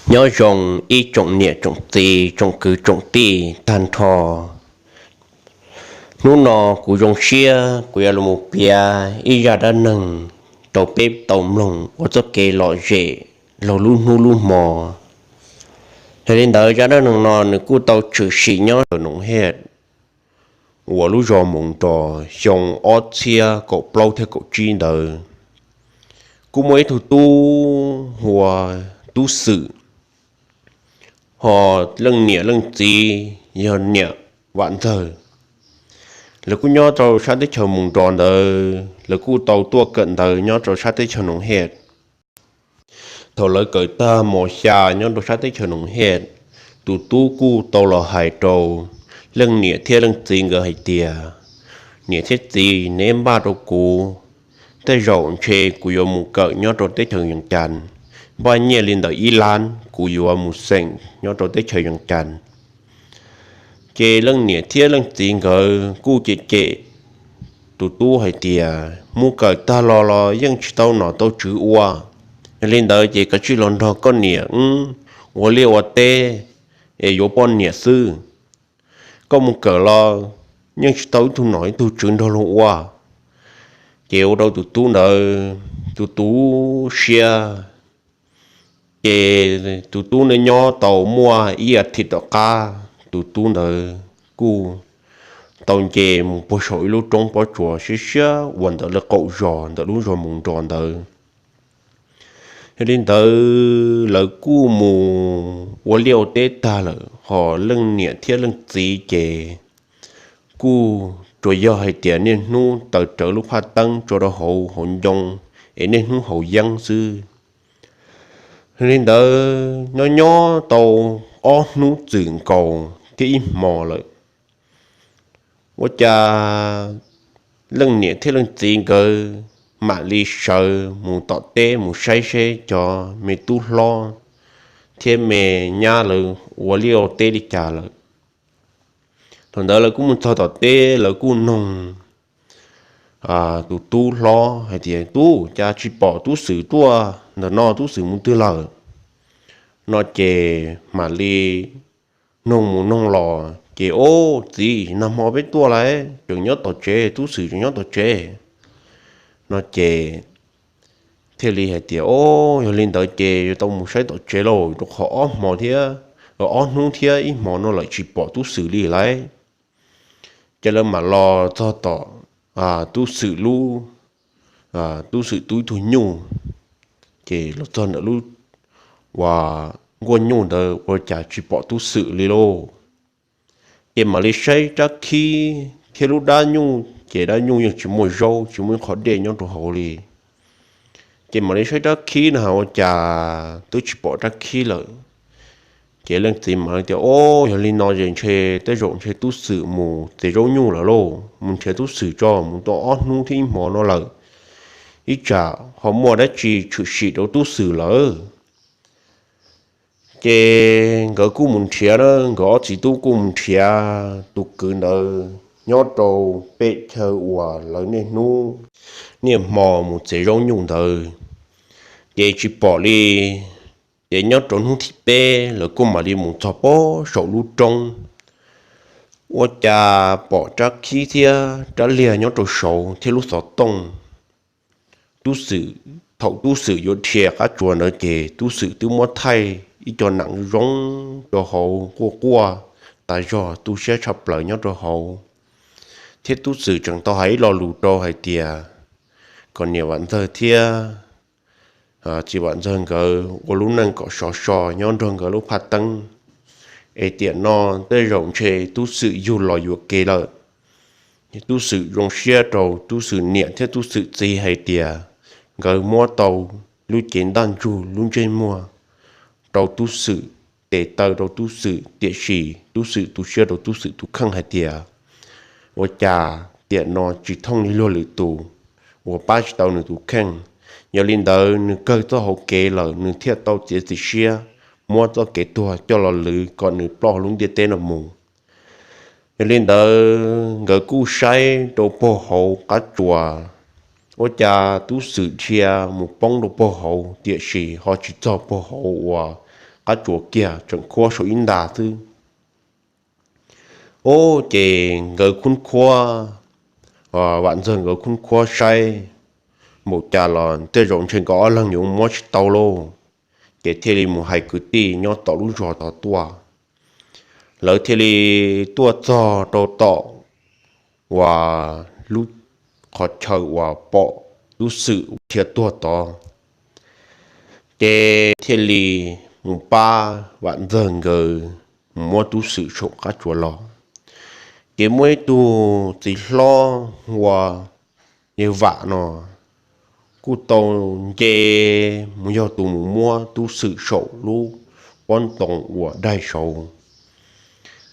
Nyob zoo ib tsoom niam tsoom txiv tsoom kwv tsoom tij tag nrho. Hnub no kuv zoo siab kuv yuav los piav ib zaj dab neeg rau peb tau mloog ua txoj kev lom zem laug lub hnub lub hmo. Yog li ntawd zaj dab neeg no nws kuj tau tshwm sim nyob rau Noom Hej uas lub zos Moos Nros xyoo ob txhiab kaum plaub thiab kaum tsib ntawd. Kuj muaj ib tug tub hu ua Tub Xwm, ho leej niam leej txiv yog niam Vam Ntxawg. Lawv kuj nyob rau sab teb chaws Moos Nros ntawd, lawv kuj tau tuaj kawm ntawv nyob rau sab teb chaws Noom Hej. Thaum lawv kawm tag mos xya nyob rau sab teb chaws Noom Hej, tus tub kuj tau los hais rau leej niam thiab leej txiv nkawd hais tias, Niam thiab txiv, neb npaj rau kuv, tej zaum ntshe kuv yuav mus kawm nyob rau teb chaws Vees Cas, npaj nyiaj li ntawm ib lab kuv yuav mus xeem nyob rau teb chaws Vees Cas. Ces leej niam thiab leej txiv nkawd kuj cem cem tus tub hais tias, Mus kawm tag los los yeej tsis tau nom tau tswv ua. Yog li ntawd ces koj cia li los nrog koj niam wb ua liaj ua teb es yuav poj niam xwb. Koj mus kawm los yeej tsis tau ib tug nom ib tug tswv nrog luag ua. Ces ua rau tus tub ntawd tu tu siab. Ces tus tub ntawd nyob tau muaj ib as thiv tom qab, tus tub ntawd kuj tau nce mus puag saum ib lub roob pob tsuas siab siab uas ntawm lawv qaum zos ntawm lub zos Moos Nros ntawd. Yog li ntawd lawv kuj mus ua liaj ua teb tag lawm, ho leej niam thiab leej txiv ces kuj tsuas yog hais tias niaj hnub taws rawv lub phaj teeb tso rau hauv hauv ncoo es niaj hnub haus yeeb xwb. Yog li ntawd nyob nyob tau ob hnub txwm nkaus thiab ib hmo lawm, ua cas leej niam thiab leej txiv nkawd mam li sawv mus tom teb mus saib seb cov me tub hlob thiab me nyab lawv ua liaj ua teb li cas lawm. Thaum ntawd lawv kuj mus txog tom teb, lawv kuj noog tus tub hlob hais tias, Tub, cas tsis pom Tub Xwm tuaj ntawm no, Tub Xwm mus twg lawm? No ces mam li noog mus noog los ces, Ob, txiv, nag hmo peb tuaj lawm, tseem nyob tom tsev, Tub Xwm tseem nyob tom tsev. No ces thiaj li hais tias, Ob, yog li ntawd ces yuav tau mus saib tom tsev lauj, rau qhov ob hmo thiab, ob hnub thiab ib hmo no lawm tsis pom Tub Xwm li lawm. Ces lawv mam los txog tom Tub Xwm lub, Tub Xwm tub ib tug nyuj, ces los txog ntawm lub uas nkuaj nyuj ntawd ua cas tsis pom Tub Xwm li lauj. Ces mam li saib rab khib thiab lub dab nyuj, ces dab nyuj yeej tsis muaj zaub tsis muaj ib qho dej nyob rau hauv li. Ces mam li saib rab khib no ua cas twb tsis pom rab khib lawm. Ces leej txiv mam li tias, Ob, yog li no ces ntshe tej zaum ntshe Tub Xwm mus txiav zaub nyuj lawm lauj, mus nrhiav Tub Xwm tso, mus tau ob hnub thiab ib hmo no lawm, ib tsam ho muaj dab tsi tshwm sim rau Tub Xwm lawm. Ces nkawd kuj mus nrhiav na, nkawd ob txiv tub kuj mus nrhiav tus kwv ntawd nyob rau pem chaw uas lawv niaj hnub niaj hmo mus txiav zaub nyuj ntawd, ces tsis pom li. Ces nyob rau hnub thib peb lawv kuj mam li mus txog pob saum lub roob, ua cas pom rab khib thiab rab liag nyob rau saud thiab lub xov tooj. Tub Xwm, thaum Tub Xwm yuav dhia qab tsuas ntawd ces Tub Xwm twb muab thaij ib co nam zoo rau hauv quaj quaj tas zog tu siab tshaj plaws nyob rau hauv. Thiab Tub Xwm tseem tau hais ib lo lus rau hais tias kom niam Vam Ntxawg thiab txiv Vam Ntxawg nkawd ua lub neej kom sov so nyob nrog nkawd lub phaj teeb, es tiam no tej zaum ntshe Tub Xwm yug los yuam kev lawm. Tub Xwm zoo siab rau Tub Xwm niam thiab Tub Xwm txiv hais tias nkawd muab tau lub cev ntaj ntsug lub ntsej muag rau Tub Xwm, tes taw rau Tub Xwm, tiam sis Tub Xwm tu siab rau Tub Xwm tus kheej hais tias ua cas tiam no tsis thooj li luag lwm tus uas pab tsis tau nws tus kheej. Yog li ntawd nws kawg txoj hauv kev lawm nws thiaj tau txiav txim siab muab txoj kev tuag coj los lwv kom nws ploj lub ntiaj teb no mus. Yog li ntawd nkawd kuj saib rau puag hauv qab tsuas, ua cas Tub Xwm dhia mus poob rau puag hauv tiam sis ho tsis txog puag hauv uas qab tsuas kiag tseem khuab saum ib nta xwb. Ub, ces nkawd khub khuab, Vam Ntxawg nkawd khub khuab saib npaum cas los tej zaum ntshe nkawd ob leeg yuav muab tsis tau lauj. Ces thiaj li mus hais kwv tij nyob tom lub zos tod tuaj. Lawv thiaj li tuaj txog rau tom uas lub qhov chaw uas pom tub Xwm dhia tuag tod, ces thiaj li mus pab Vam Ntxawg nkawd mus muab tub Xwm saum qab tsuas los. Ces muaj ib tug txiv hlob hu ua yawg Vam no kuj tau nce mus yog tus mus muab tub Xwm saum lub pob ntoo uas daig saud.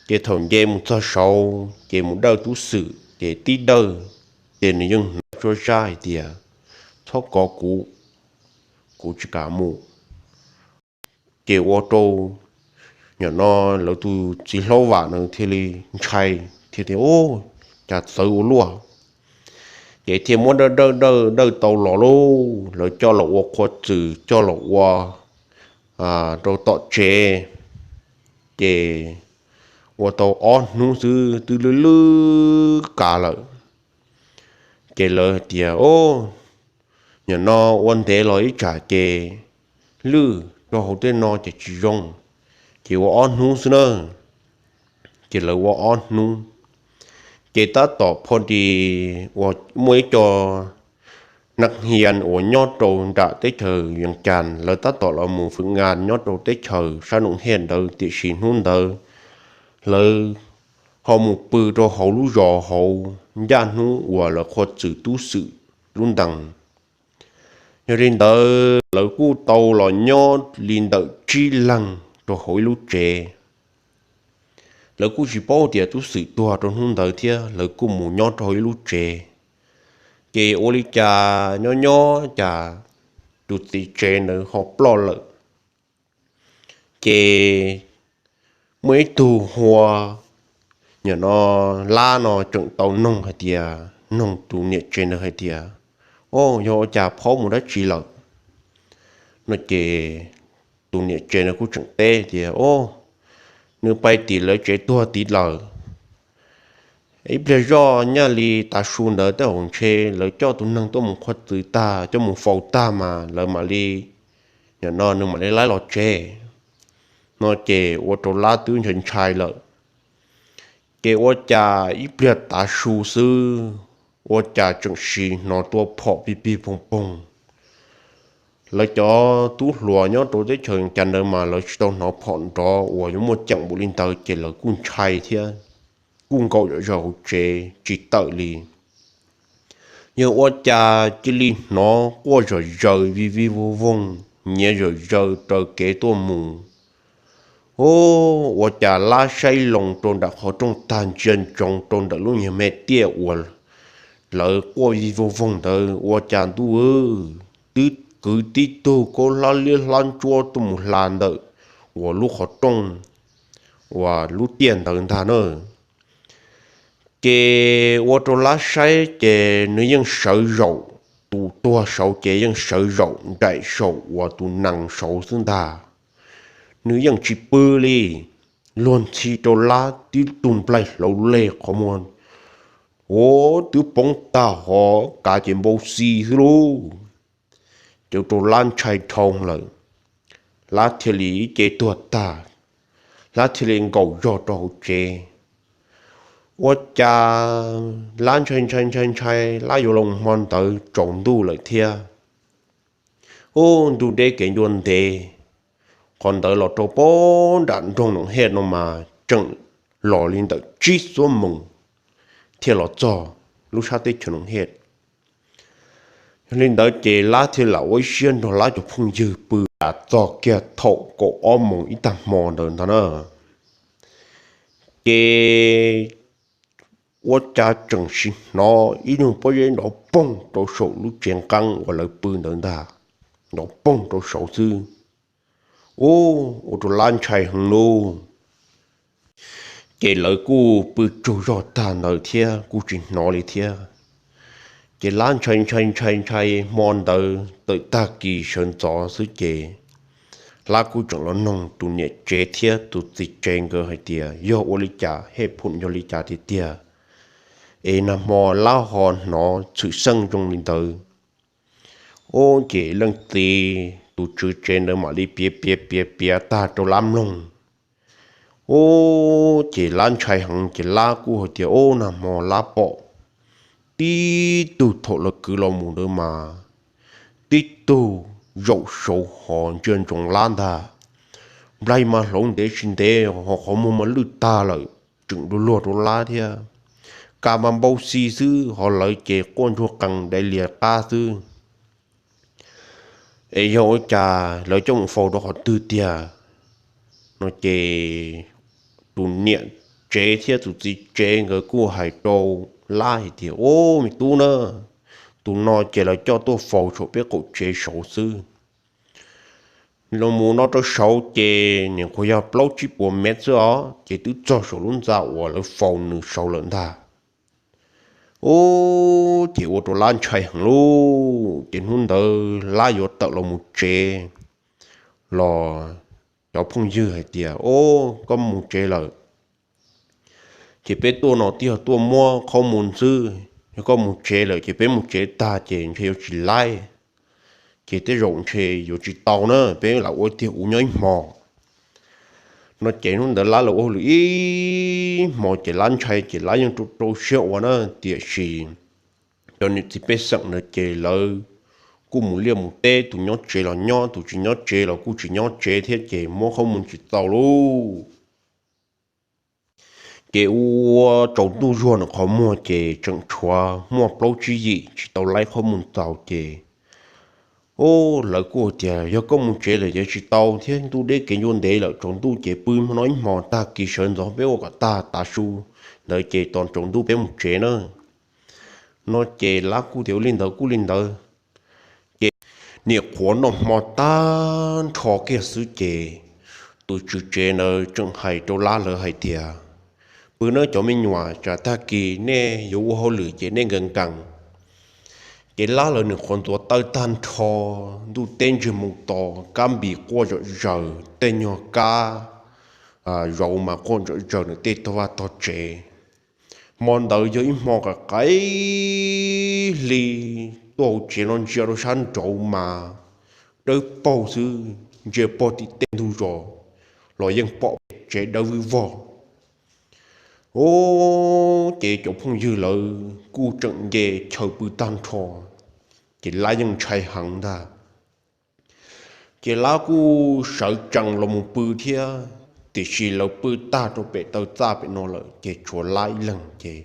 Ces thaum nce mus txog saud ces mus dawj tub Xwm ces tib dawj, ces nws yeej hnov tsuab zab hais tias, txhob kov kuv, kuv tsis kam mus. Ces ua rau nim no lawv tus txiv hlob Vam no thiaj li ntshai thiab tias, ub, cas txawv ua luaj. Ces thiaj muab dawj dawj dawj dawj tau los lauj, lawv coj los ua qhua txwm coj los ua rau tom tsev. Ces ua tau ob hnub xwb twb lwj lwj kav lawm. Ces lawv hais tias, ub, nim no ua ntev los ib tsam ces lwj rau hauv tej no ces tsis zoo, ces ua ob hnub xwb na. Ces lawv ua ob hnub, ces tab tom pho tis uas muaj ib co nab hia uas nyob rau nram teb chaws Vias Cas lawv tab tom los mus fwm nas nyob rau teb chaws sab Noom Hej ntawd, tiam sis hnub ntawd lawv ho mus pw rau hauv lub zos hauv ncaj hnub uas lawv qhua txwm tub Xwm lub ntees. Yog li ntawd lawv kuj tau los nyob li ntawm tsib leeg rau hauv ib lub tsev. Lawv kuj tsis paub tias tub Xwm tuag rau hnub ntawd thiab, lawv kuj mus nyob rau hauv ib lub tsev. Ces ua li cas nyob nyob cas tus txiv tsev ntawd ho ploj lawm. Ces muaj ib tug hu ua, nim no Lab no tseem tau noog hais tias, noog tus niam tsev ntawd hais tias, o, yog ua cas phob mus dab tsi lawm no ces tus niam tsev ntawd kuj tseem teb tias, o, nws pais tim lawv tsev tuag tid lawm. Ib pliag zoj nyaj li tav su ntawd tej zaum ntshe lawv coj tus neeg tuaj mus qhua txwv tag coj mus faus tag mas lawv mam li, nim no nws mam li laib los tsev no ces ua rau Lab twb ntshai ntshai lawm. Ces ua cas ib pliag tav su xwb, ua cas tseem sim hnov tua phom pig pig poog poog. Lawv cov tub hluas nyob rau teb chaws Vias Cas ntawd mas lawv tsis tau hnov phom nrov uas yuav muaj ceem npaum li ntawd ces lawv kuj ntshai thiab, kuj nkaum zom zaws hauv tsev tsis tawm li. Yog ua cas cia li hnov quaj zom zaws vij vij voog voog, nyiav zom zaws raws kev tuaj mus. O, ua cas Lab saib loo rau nram qhov rooj tag ntsia ntsoov rau ntawm lub nyuag me tiaj uas lawv quaj vij voog voog ntawd ua cas ntuj, twb kwv tib tug kaub hlab liab hlab ntsuab tuaj mus hla ntawm uas lub qhov rooj uas lub tiaj ntawd ntag na. Ces ua rau Lab saib ces nws yeej sawv zaum, tus tuag saud ces yeej sawv zaum nraim saum uas tus nees saud xwb ntag. Nws yeej tsis pw li, luag ntxhi rau Lab tib tug nplaig hlauv leg qhov muag, ua twb poob tag hov kav ces npau xi xwb lauj. Ces rau Lab ntshai dhau lawm, Lab thiaj li ib ce tuag tag, Lab thiaj li nkaum zog rau hauv tsev. Ua cas Lab ntshai ntshai ntshai ntshai, Lab yuav los hmo ntawd tsaus ntuj lawm thiab. Ub, ntuj deb kev ncua ntev, qhov ntawd los rau pem nram nroog Noom Hej no mas tseem los li ntawm tsib xuab moos thiaj los txog lub sab teb chaws Noom Hej. Yog li ntawd ces Lab thiaj lam ua ib siab nrog Lab cov phooj ywg pw tas txog kiag thaum kaum ob moos ib tag hmo ntawd ntag na. Ces ua cas tseem sim hnov ib nyuag pob zeb nrov poog rau saum lub tsev nqeeb uas lawv pw ntawd ntag, nrov poog rau saud xwb. Ub, ua rau Lab ntshai heev lauj. Ces lawv kuj pw tsaug zog tag ntawd thiab kuj tsis hnov li thiab. Ces Lab ntshai ntshai ntshai ntshai hmo ntawd tawm tag kis sawv ntxov xwb ces Lab kuj tseem los noog tus niam tsev thiab tus txiv tsev nkawd hais tias yog ua li cas, hej phoom yog li cas tiag tiag es nag hmo Lab ho hnov tshwm xeej zoo li ntawd. Ub, ces leej txiv tus tswv tsev ntawd mam li piav piav piav piav tag rau Lab mloog. Ub, ces Lab ntshai heev ces Lab kuj hais tias ub, nag hmo Lab pom tib tug thaum lawv kwv los mus ntawd mas tib tug zaum saud hov ntsia ntsoov Lab ntag. Nplaig mas hlauv ntev tsis ntev ho qhov muag mas lwj tag lawm, tseem du luag rau Lab thiab. Ka mas npau xi xwb, ho lawv ces quaj ntsuag qees dai lias qab xwb. Es yog ua cas lawv coj mus faus rau qhov twg tiag? No ces tus niam tsev thiab tus txiv tsev nkawd kuj hais rau Lab hais tias ub, me tub na, tus no ces lawv coj tuaj faus saum peb qaum tsev saud xwb. Los mus no rau saud ces nim qhuav yog plaub tsib puas mev xwb os, ces twb txog saum lub ntxa uas lawv faus nws saud lawm ntag. Ub, ces ua rau Lab ntshai heev lauj. Ces hnub ntawd Lab yuav tawm los mus tsev los cov phooj ywg hais tias ub, koj mus tsev lawm ces peb tuaj no twb yog tuaj muab qhob mus xwb, yog koj mus tsev lawm ces peb mus tsev tag ces ntshe yuav tsis laib, ces tej zaum ntshe yuav tsis tau na, peb lam ua tiag ua nyob ib hmo. No ces hnub ntawd Lab los ua hauj lwm ib hmo ces Lab ntshai ces Lab yeej rau rau siab ua na, tiam sis cov niam txiv pej xeem ntawd ces lawv kuj mus liaj mus teb, tus nyob tsev los nyob, tus tsis nyob tsev los kuj tsis nyob tsev thiab ces muab qhob mus tsis tau lauj. Ces ua tsaus ntuj zuag ntawm qhov muag ces tseem tshuav muaj plaub tsib yim tsis tau laib qhob mus txaus ces ub, lawv kuj tias yog koj mus tsev lawm ces tsis tau thiab, ntuj deb kev ncua ntev lawm, tsaus ntuj ces pw hmo no ib hmos, tag kis sawv ntxov peb ua kom tag tav su ntawd ces tos tsaus ntuj peb mus tsev na. No ces Lab kuj tias ua li ntawd kuj li ntawd. Ces nim qhuav noj hmo tag nrho kiag xwb ces tus tswv tsev ntawd tseem hais rau Lab lawv hais tias, pw nawb cov me nyuam, tsam tag kis nej yuav ua hauj lwm ces nej nkees nkees. Ces Lab lawv nim qhuav ntxuav tawb tag nrho, ntuj teb ntsiag moo to, kab npis quaj zom zaws, tej nyuag kab zauv mas quaj zom zaws nws tej tog vaj tog tsev. Hmo ntawd yog ib hmo qaim qaim hli, tuaj hauv tsev no ntsia rau sab nraud mas dawb paug xwb, ntsia pog tim tej ntug zos los yeej pom pem tsev dawb vwj vog. Ub, ces cov phooj ywg lawv kuj tseem nce chaw pw tag nrho, ces Lab yeej ntshai heev ntag. Ces Lab kuj sawv tsees los mus pw thiab, tiam sis lawv pw tag rau pem taw txaj pem no lawm ces tshuav Lab ib leeg ces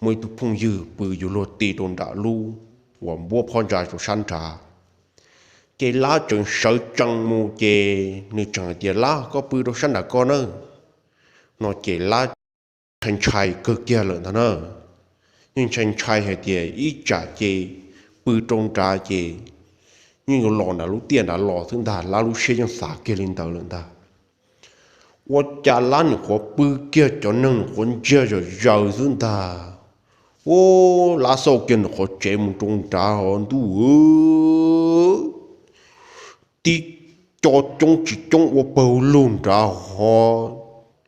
muaj ib tug phooj ywg pw yuav luag ti rau nram lub uas npuab phab ntsa rau sab nrad. Ces Lab tseem sawv tsees mus ces nws tseem hais tias, Lab, koj pw rau sab nram ko nawb. No ces Lab ntshai ntshai kawg kiag lawm ntag na. Yeej ntshai ntshai hais tias ib tsam ces pw rau nrad ces yeej yuav los nram lub tiaj nrad los xwb ntag, Lab lub siab yeej xav kiag li ntawd lawm ntag. Ua cas Lab nim qhuav pw kiag cov neeg nim qhuav ntsia zom zaws xwb ntag. Ub, Lab xauj kiag nim qhuav tsev mus rau nrad ho ntuj, tib co coob tsis coob ua pawg lug nrad ho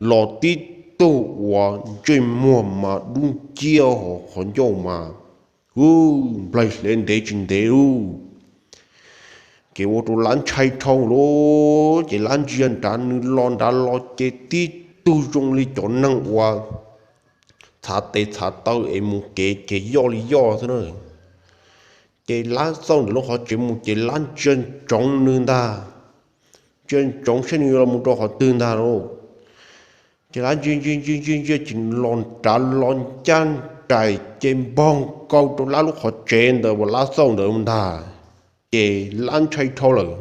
los tib tug uas ntsej muag mas dub nciab ho qhov ncauj mas nplaig hle ntev tsis ntev lauj. Ces ua rau Lab ntshai dhau lawm ces Lab ntsia nrad, nws los nrad los ces tib tug zoo li cov neeg uas txhav tes txhav taw es mus kev ces yoj li yoj xwb na. Ces Lab xauj ntawm lub qhov tsev mus ces Lab ntsia ntsoov nws ntag, ntsia ntsoov saib nws yuav los mus rau qhov twg ntag lauj. Ces Lab ntsia ntsia ntsia ntsia ntsia ces los nrad los ncaj nraim ces npog nkaus rau Lab lub qhov tsev ntawd uas Lab xauj ntawd ntag. Ces Lab ntshai dhau lawm,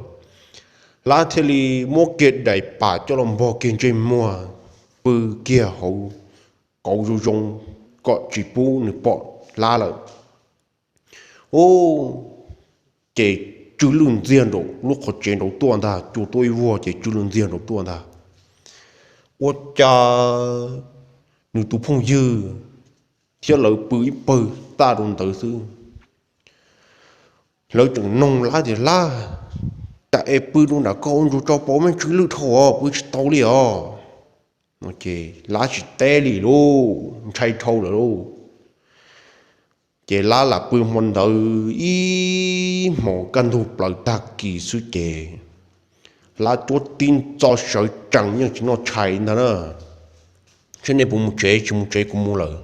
Lab thiaj li muab kiag daim pam coj los npog kiag ntsej muag, pw kiag hauv kauv zoo zoo kom tsis pub nws pom Lab lawm. Ub, ces tsw lwj ntxiag nraum lub qhov tsev nraud tuaj ntag, cua tuaj ib vuag ces tsw lwj ntxiag nraud tuaj ntag. Ua cas nws tus phooj ywg thiab lawv pw ib pawg txaj rau ntawd xwb. Lawv tseem noog Lab tias, Lab, Cas es pw rau nram koj ua ntsuag tso pov me tsw lwj dhau os, pw tsis tau li os. Ces Lab tsis teb li lauj, ntshai dhau lawm lauj. Ces Lab lam pw hmo ntawd ib hmos kaj ntug plaws tag kis xwb ces Lab cuab tib txoj sawv tsees yeej tsis noj tshais ntag na. Saib nej puas mus tsev, tsis mus tsev kuv mus lawm.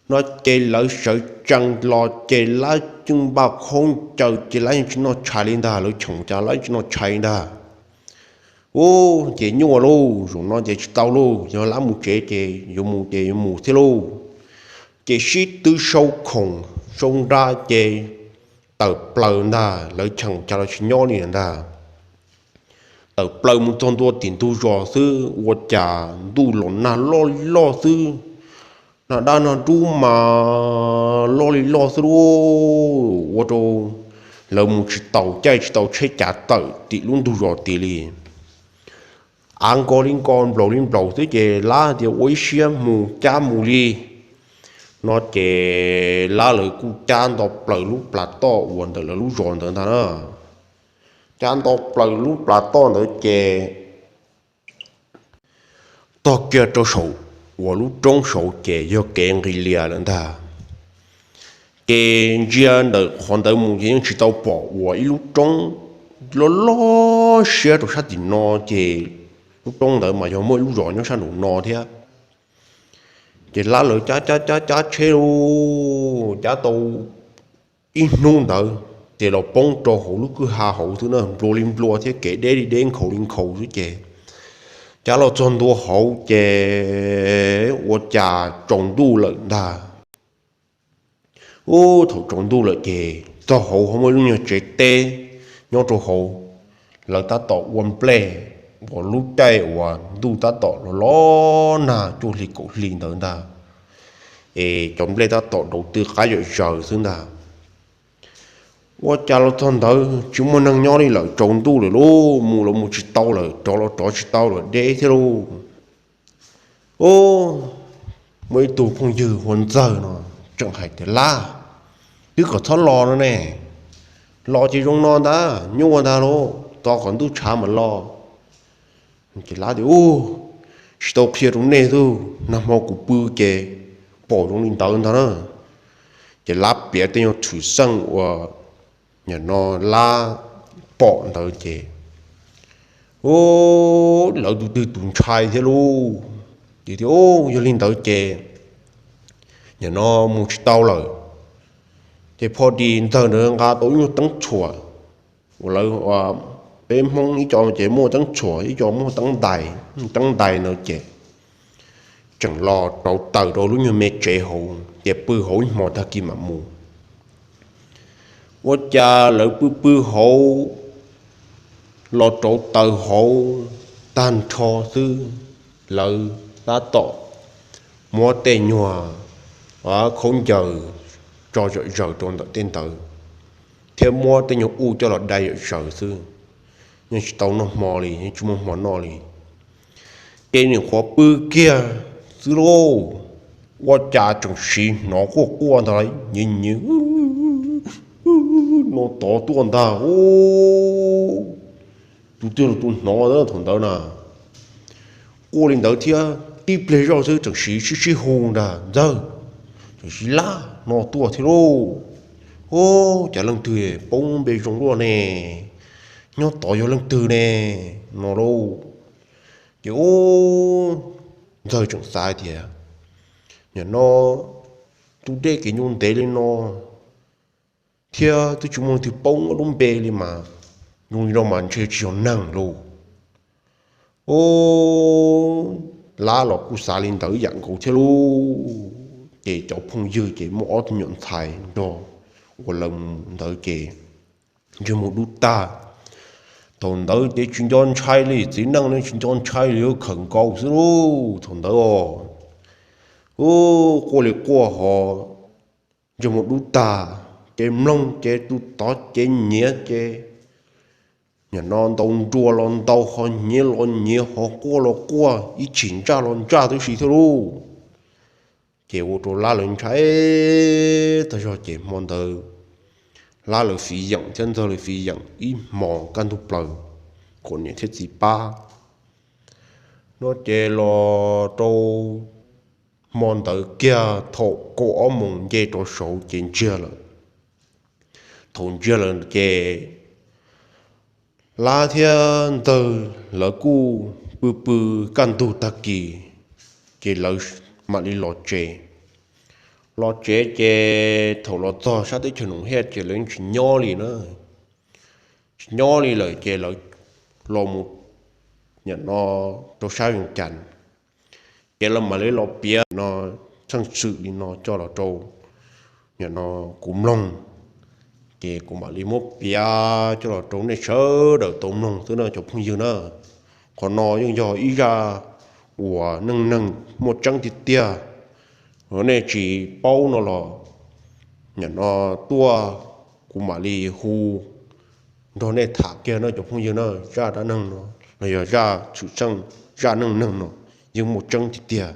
No ces lawv sawv tsees los ces Lab cwj npaj khaub ncaws ces Lab yeej tsis noj tshais li ntag, lawv cheem cas Lab yeej tsis noj tshais ntag. Ub, ces nyuaj lauj, zaum no ces tsis tau lauj, yog Lab mus tsev ces yuav mus ces yuav mus thiab lauj. Ces sib tw sau khoom sau nra ces tawm plaws ntag, lawv cheem cas los tsis nyob li ntag. Tawm plaws mus txog ntua tim ntug zos xwb ua cas ntuj los nag loj li loj xwb, nag dab nag dub mas loj li loj xwb lauj, ua rau lawv mus tsis taus caij tsis tau tsheb cav tawm tim lub ntug zos tid li. Av nkaus li nkaus nplaum li nplaum xwb ces Lab tias ua ib siab mus cab mus li. No ces Lab lawv kuj cab nto plaws lub plas toj uas ntawm lawv lub zos ntawd ntag na. Cab nto plaws lub plas toj ntawd ces tog kiag rau saum uas lub roob saud ces yog kev nqis lias lawm ntag. Ces ntsia ntawm qhov ntawd mus ces yeej tsis tau pom uas ib lub roob loj loj siab rau sab tim no, ces lub roob ntawd mas yog muaj ib lub zos nyob sab nraum no thiab. Ces Lab lawv cab cab cab cab tsheb lauj, cab tau ib hnub ntawd ces los poob rau hauv lub kwj ha hauv xwb na, nplua li nplua thiab kev deb li deb nkhaus li nkhaus xwb ces cab los txog ntua hauv ces ua cas tsaus ntuj lawm ntag. Ub, thaum tsaus ntuj lawm ces txog hauv ho muaj ib lub nyuag tsev teb nyob rau hauv, lawv tab tom ua nplej uas lub caij uas ntuj tab tom los los nag cuaj hli kaum hli ntawd ntag, es cov nplej tab tom rau tw qab zom zaws xwb ntag. Ua cas los txog ntawd tsis muaj neeg nyob li lawm, tsaus ntuj lawm lauj, mus los mus tsis tau lawm, rov los rov tsis tau lawm, deb thiab lauj. Ub, muaj ib tug phooj ywg hu ua Ntxawg no tseem hais tias, Lab, twb kom txhob los no ne, los ces zoo no ntag, nyuaj ntag lauj, tos kom ntuj tshav mam los. Ces Lab tias, Ub, tsis tau qhia rau nej xwb, nag hmo kuv pw ces pom zoo li ntawd ntag na. Ces Lab piav tej nyuag tshwm xeej uas nim no Lab pom ntawd ces, ub, lawv tus twg tus ntshai thiab lauj. Ces tias, Ub, yog li ntawd ces nim no mus tsis tau lawm. Ces pho dis Ntxawg ntawd nqa tau ib nyuag teeb tshuam uas lawv, peb Hmoob ib co ces muaj teeb tshuam, ib co muaj teeb ntais, teeb ntais ntawd ces tseem los rauv taws rau lub nyuag me tsev hauv ces pw hauv ib hmos tag kis mam mus. Ua cas lawv pw pw hauv, los rauv taws hauv tag nrho xwb, lawv tab tom muab tej nyuag khaub ncaws tso zom zaws rau ntawm tej ntawd, thiab muab tej nyuag ub coj los dai zom zaws xwb, yeej tsis tau noj hmo li, yeej tsis muaj hmo noj li. Ces nim qhuav pw kiag xwb lauj, ua cas tseem siv hnov quaj quaj ntag, nyiav nyiav no tod tuaj ntag. Tus twg los tus hnov thaum ntawd na, quaj li ntawd thiab tib pliag zoj xwb tseem siv sib sib hu ntag, Ntxawg, tseem siv Lab no tuaj thiab lauj. Ub, cas leej twg poob npe zoo luaj ne, nyob tod yog leej twg ne, no lauj. Ces ub, Ntxawg tseem xav tias, nim no tus dej kev nyuj ntev li no thiab twb tsis muaj leej twg poob lub npe li mas, zoo li no mas ntshe tsis yog neeg lauj. Ub, Lab los kuj xav li ntawd yam nkaus thiab lauj. Ces cov phooj ywg ces muaj ob tug nyuam ntxhais nrog uas lawv mus ntawd ces ntsej muag dub tag. Thaum ntawd ces tsis nco ntshai li, txiv neej ne tsis nco ntshai li, khawm nkaus xwb lauj thaum ntawd os. Ub, quaj li quaj ho ntsej muag dub tag, ces mloog ces tus tod ces nyiav ces nim no ntaus nruas los ntaus, ho nyiav los nyiav, ho quaj los quaj, ib chim ntsaj los ntsaj tib si thiab lauj. Ces ua rau Lab lawv ntshai tag zog ces hmo ntawd Lab lawv fiv yeem thiab Ntxawg lawv fiv yeem ib hmos kaj ntug plaws, kom niam thiab txiv pab. No ces los rau hmo ntawd kiag thaum kaum ob moos nce rov saud ces ntsiag lawm. Thaum ntsiag lawm ces Lab thiab Ntxawg lawv kuj pw pw kaj ntug tag kis, ces lawv mam li los tsev. Los tsev ces thaum los txog sab teb chaws Noom Hiaj ces lawv tsis nyob li na, tsis nyob li lawm ces lawv los mus nim no rau sab Vees Cas, ces lawv mam li los piav no, txheej xwm li no coj los rau nim no kuv mloog, ces kuv mam li muab piav coj los rau nej sawv daws tau mloog xwb na cov phooj ywg na. Qhov no yeej yog ib zaj uas neej neeg muaj tseeb tiag tiag. Nej tsis paub no los nim no tuaj kuv mam li hu nrog nej tham kiag no cov phooj ywg na. Zaj dab neeg no los yog zaj tshwm tseeb, zaj neej neeg no yeej muaj tseeb tiag tiag.